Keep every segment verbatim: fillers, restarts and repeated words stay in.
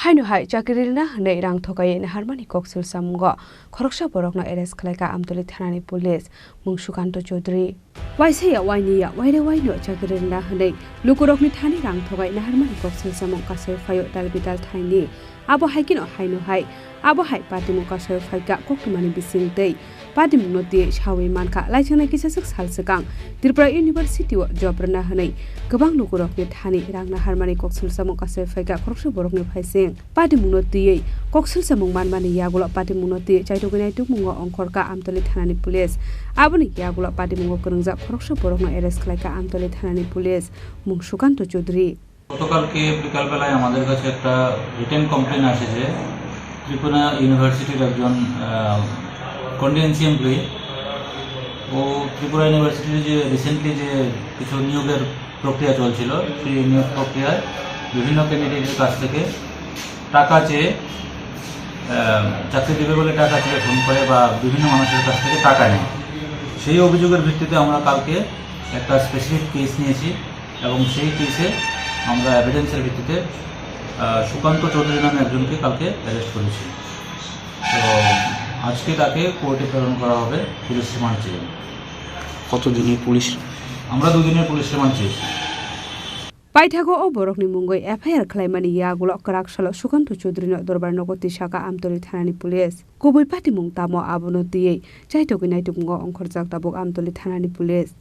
Haino hai chakri rina hwnwi rang thogaiwi naharmani kok silsamungo khoroksa borokno arrest khlaikha Amtoli thanani police, mung Sukanto Chaudhary. Waisa ya waini ya waire waino chakri rina hwnwi lukurokni thani rang thogai naharmani kok silsamung kasai phaio dal bidal thaini. Abo hai kheno haino hai, abo hai patimung kasai phaikha koktwmani bising tei patimungno twiwi sawi mankha. Laichangnai kisaswk sal swkang Tripura University o job rwna hwnwi kwbang lukurokni thani rang naharmani kok silsamung kasai phaikha khoroksa borokni phaising. Patimungno twiwi kok silsamung manmani yagulo patimungno twiwi chaitugwi naitukmungo ongkhorkha Amtoli thanani police. Aboni yagulo patimungo kwrwngjak khoroksa borokno arrest khlaikha Amtoli thanani police, mung Sukanto Chaudhary. গতকালকে বিকালবেলায় আমাদের কাছে একটা written complain আসে যে ত্রিপুরা ইউনিভার্সিটির একজন contingency employee, ও ত্রিপুরা ইউনিভার্সিটির যে রিসেন্টলি যে কিছু নিয়োগের প্রক্রিয়া চলছিল, সেই নিয়োগ প্রক্রিয়ায় বিভিন্ন ক্যান্ডিডেটের কাছ থেকে টাকা চেয়ে, আহ, চাকরি দেবে বলে টাকা চেয়ে ফোন করে বা বিভিন্ন মানুষের কাছ থেকে টাকা নেয়। সেই অভিযোগের ভিত্তিতে আমরা কালকে একটা স্পেসিফিক কেস নিয়েছি এবং সেই কেসে আমরা এভিডেন্সের ভিত্তিতে, আহ, সুকান্ত চৌধুরী নামে একজনকে কালকে অ্যারেস্ট করেছি। তো আজকে তাকে কোর্টে প্রেরণ করা হবে পুলিশ রিমান্ড চেয়ে। কতদিনের পুলিশ? আমরা দুদিনের পুলিশ রিমান্ড চেয়েছি। Paithago o borokni mungwi F I R khlaimani yagulo kwrak salo Sukanto Chaudhary no dorbar nogo twi sakha Amtoli thanani police. Kubui patimung tamo abono twiwi chaitugwi naitukmungo ongkhorjak tabuk Amtoli thanani police.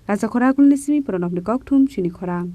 Rajakhor Agulni simi Pranabni kokthum chini khorang.